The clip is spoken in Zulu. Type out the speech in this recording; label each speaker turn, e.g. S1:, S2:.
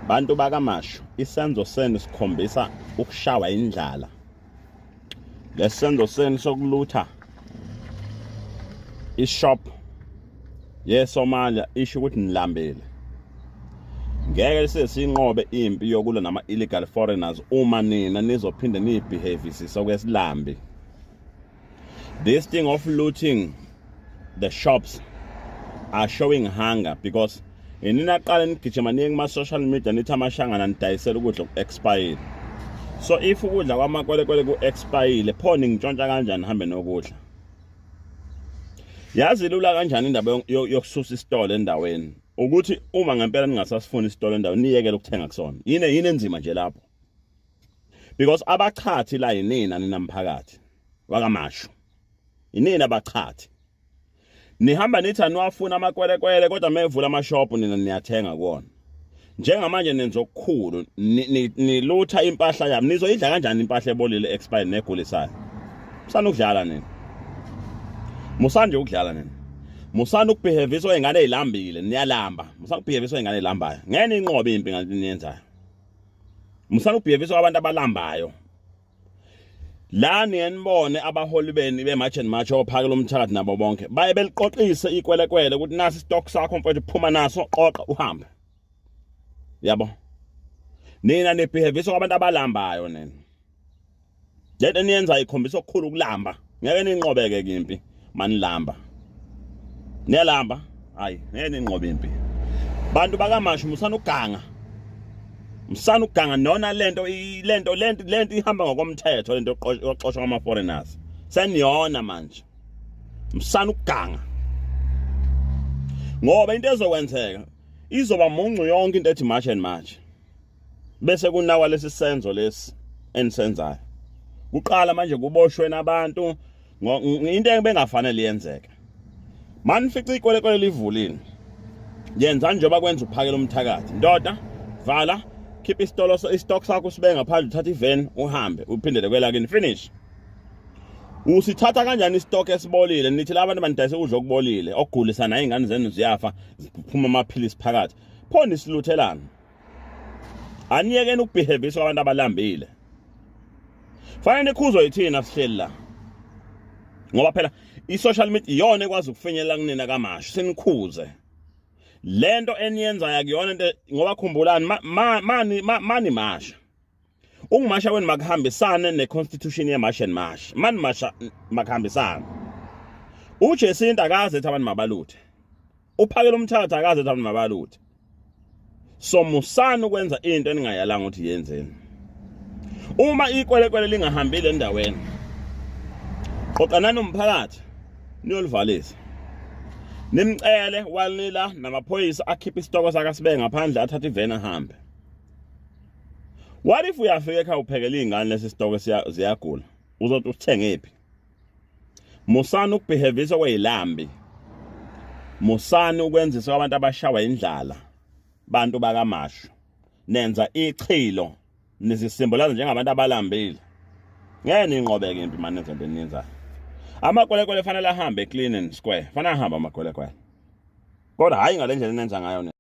S1: Bantu bakaMashu, isenzo senu sikhombisa ukushawa indlala. Lesenzo senu sokulutha ishop yeSomalia isho ukuthi nilambile. Ngeke size sinqobe impi yokulwa nama illegal foreigners uma nina nizophinde niyibehavisise okwesilambi. This thing of looting the shops are showing hunger because inina qala nigijima niye kuma social media nithi amashangana nidayisela ukudla ku-expire. So if ukudla kwamakwelekwele ku-expire, pho ningitshontsha kanjani hambe nokudla? Yazi lula kanjani indaba yokususa isitolo endaweni? Ukuthi uma ngempela ningasasifuni isitolo endaweni, niyekele ukuthenga kusona. Yini enzima nje lapho? Because abachathi la yinina, nina mphakathi wakaMashu, inina abachathi. Nihamba nithi aniwafuna amakwerekwere, kodwa mevula amashophu nina niyathenga kuwona. Njengamanje nenza okukhulu, nilutha impahla yami. Nizoyidla kanjani impahla ebolile, expired negulisayo? Musani ukudlala nina, musani nje ukudlala nina. Musani ukubehaviswa ingane ezilambile. Niyalamba, musani ukubehaviswa ingane ezilambayo. Ngeke ninqobe impi ngalento niyenzayo. Musani ukubehaviswa abantu abalambayo. La niyenibone abaholi beni be-March and March, ophakela umthakathi nabo bonke, baye beliqoqise ikwelekwele ukuthi nasi stock sakho mfowethu, phuma naso, qoqa uhambe, yabo. Nina nibehaviswa kwabantu abalambayo nina. Lento eniyenza ikhombisa okukhulu ukulamba. Ngeke ninqobeke kimpi manilamba. Niyalamba, hayi, ngeke ninqobe impi. Bantu bakaMashu, musana uganga, musana uganga. Nona lento ihamba ngokomthetho, lento yokuxoshwa kwama foreigners seniyona manje. Musana ukuganga, ngoba into ezokwenzeka izoba muncu yonke into ethi March and March, bese kunawa lesi senzo lesi enisenzayo. Kuqala manje kuboshwe nabantu, into ebengafanele yenzeke. Manifica ikwelekwele livulile, yenzani njengoba kwenza uphakela umthakathi. Ndoda, vala, khipha isitolo, istock sakho usibeke ngaphandle, uthatha iveni uhambe uphindele kwelakini, finish. Usithatha kanjani istock esibolile? Nithi labantu banidayise ukudla okubolile okugulisa naye, ingane zenu ziyafa, ziphuma amaphilisi phakathi. Pho nisiluthelana? Aniyekeni ukubehaviswa abantu abalambile. Fanele nikhuzwe yithina sihleli la, ngoba phela i-social media iyona ekwazi ukufinyelela kunina kaMashu. Sinikhuze, lento eniyenzayo akuyona into, ngoba khumbulani, mani mani masha, ukumasha kwenu makuhambisane ne-constitution ye-March and March. Mani masha makuhambisane. UJacinta akaze ethi abantu mabaluthe, uphakela umthatha akaze ethi abantu mabaluthe. So musani ukwenza into eningayalanga ukuthi yenzeni. Uma ikwelekwele lingahambile endaweni, qoqanani umphakathi niyolivalisa, nimcele walila namaphoyisa akhiphe isitoko sakhe asibeke ngaphandle, athathe iveni ahambe. What if uyafika ekhaya uphekela iy'ngane lesi sitoko, ziyagula? Uzothi usithengephi? Musani ukubehaviswa kweyilambi, musani ukwenziswa abantu abashawa indlala. Bantu bakaMashu, nenza ichilo, nizisimbolaza njengabantu abalambile. Ngeke ninqobeke impi manje nenza into eniyenzayo. Amakwelekwele fanele ahambe clean and square, fanele ahambe amakwelekwele, kodwa hhayi ngale ndlela enenza ngayo.